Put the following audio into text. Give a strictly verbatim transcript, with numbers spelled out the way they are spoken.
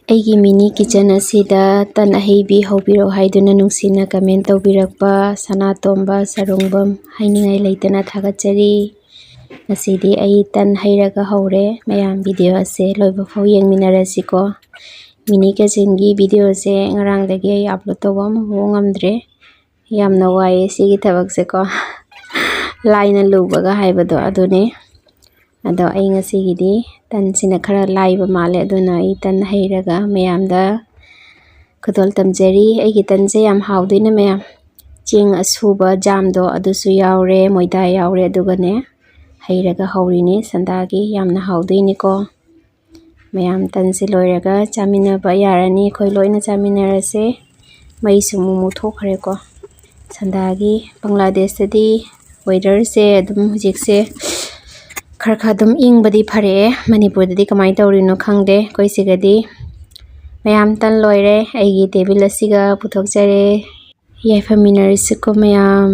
ꯑꯩꯒꯤ mini kitchen ꯑꯁꯤꯗ ꯇꯟ ꯑꯍꯩꯕꯤ ꯍꯧꯕꯤꯔꯛꯎ ꯍꯥꯏꯗꯨꯅ ꯅꯨꯡꯁꯤꯅ comment ꯇꯧꯕꯤꯔꯛꯄ ꯁꯅꯥꯇꯣꯝꯕ ꯁꯔꯨꯡꯕꯝ ꯍꯥꯏꯅꯤꯡꯉꯥꯏ ꯂꯩꯇꯅ ꯊꯥꯒꯠꯆꯔꯤ꯫ ꯉꯁꯤꯗꯤ ꯑꯩ ꯇꯟ ꯍꯩꯔꯒ ꯍꯧꯔꯦ꯫ ꯃꯌꯥꯝ video ꯑꯁꯦ ꯂꯣꯏꯕ ꯐꯥꯎ ꯌꯦꯡꯃꯤꯟꯅꯔꯁꯤꯀꯣ꯫ Mini kitchenꯒꯤ videoꯁꯦ ꯉꯔꯥꯡꯗꯒꯤ ꯑꯩ upload ꯇꯧꯕ ꯑꯃꯐꯥꯎ ꯉꯝꯗ꯭ꯔꯦ꯫ ꯌꯥꯝꯅ ꯋꯥꯏꯑꯦ ꯁꯤꯒꯤ ꯊꯕꯛꯁꯦꯀꯣ꯫ ꯂꯥꯏꯅ ꯂꯨꯕꯒ ꯍꯥꯏꯕꯗꯣ ꯑꯗꯨꯅꯦ꯫ ꯑꯗꯣ ꯑꯩ ꯉꯁꯤꯒꯤꯗꯤ ꯇꯟꯁꯤꯅ ꯈꯔ ꯂꯥꯏꯕ ꯃꯥꯜꯂꯦ, ꯑꯗꯨꯅ ꯑꯩ ꯇꯟ ꯍꯩꯔꯒ ꯃꯌꯥꯝꯗ ꯈꯨꯗꯣꯜ ꯇꯝꯖꯔꯤ꯫ ꯑꯩꯒꯤ ꯇꯟꯁꯦ ꯌꯥꯝ ꯍꯥꯎꯗꯣꯏꯅꯦ ꯃꯌꯥꯝ꯫ ꯆꯦꯡ ꯑꯁꯨꯕ ꯖꯥꯝꯗꯣ ꯑꯗꯨꯁꯨ ꯌꯥꯎꯔꯦ, ꯃꯣꯏꯗꯥ ꯌꯥꯎꯔꯦ, ꯑꯗꯨꯒꯅꯦ ꯍꯩꯔꯒ ꯍꯧꯔꯤꯅꯤ ꯁꯟꯗꯥꯒꯤ꯫ ꯌꯥꯝꯅ ꯍꯥꯎꯗꯣꯏꯅꯤꯀꯣ꯫ ꯃꯌꯥꯝ ꯇꯟꯁꯦ ꯂꯣꯏꯔꯒ ꯆꯥꯃꯤꯟꯅꯕ ꯌꯥꯔꯅꯤ꯫ ꯑꯩꯈꯣꯏ ꯂꯣꯏꯅ ꯆꯥꯃꯤꯟꯅꯔꯁꯦ꯫ ꯃꯩꯁꯨ ꯑꯃꯨꯛ ꯃꯨꯠꯊꯣꯛꯈ꯭ꯔꯦꯀꯣ꯫ ꯁꯟꯗꯥꯒꯤ ꯕꯪꯒ꯭ꯂꯥꯗꯦꯁꯇꯗꯤ weatherꯁꯦ ꯑꯗꯨꯝ ꯍꯧꯖꯤꯛꯁꯦ ꯈꯔ ꯈꯔ ꯑꯗꯨꯝ ꯏꯪꯕꯗꯤ ꯐꯔꯛꯑꯦ꯫ ꯃꯅꯤꯄꯨꯔꯗꯗꯤ ꯀꯃꯥꯏꯅ ꯇꯧꯔꯤꯅꯣ ꯈꯪꯗꯦ꯫ ꯑꯩꯈꯣꯏ ꯁꯤꯒꯗꯤ ꯃꯌꯥꯝ ꯇꯟ ꯂꯣꯏꯔꯦ꯫ ꯑꯩꯒꯤ table ꯑꯁꯤꯒ ꯄꯨꯊꯣꯛꯆꯔꯦ꯫ ꯌꯥꯏꯐꯃꯤꯟꯅꯔꯁꯤꯀꯣ ꯃꯌꯥꯝ꯫